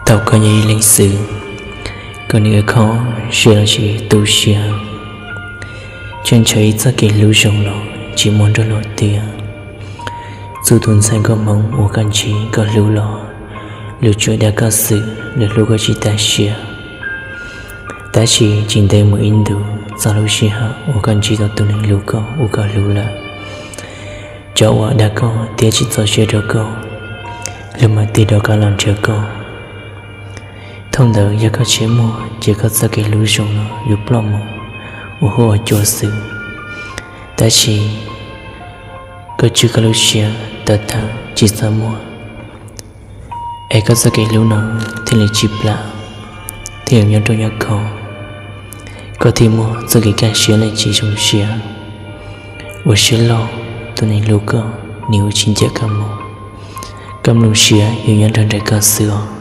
Thaum koj yog ib leeg xwm, koj nim ua kho siab los sis tu siab, tseem ntshaw ib txoj kev hlub zoo los tsis muaj nrog luag tiag. Txhua tus ntxhais nkauj hmoob uas koj ntsib koj hlub los, luag tsuas dag koj xwb, luag hlub koj tsis tas siab. Tab sis tsis ntev mus ib ntus, txog lub sij hawm uas koj ntsib tau tus neeg hlub koj uas koj hlub lawm, cov uas dag koj thiab tsis txaus siab rau koj, luag mam tig rov qab los nrhiav koj. Thaum ntawd yog koj siab muag ces koj txoj kev hlub zoo no yuav ploj mus ua huab ua cua xwb. Tab sis koj tswj koj lub siab tawv tawv tsis txaj muag, es koj txoj kev hlub no thiaj li tsis plam, thiaj yuav nyob rau nyob kho, koj thiaj muaj txoj kev kaj siab li tsis zoo siab. Ua siab loj, tus neeg hlub koj nws yuav tsis ncaim koj mus, koj mloog siab yuav nyob nrog nraim koj xwb os.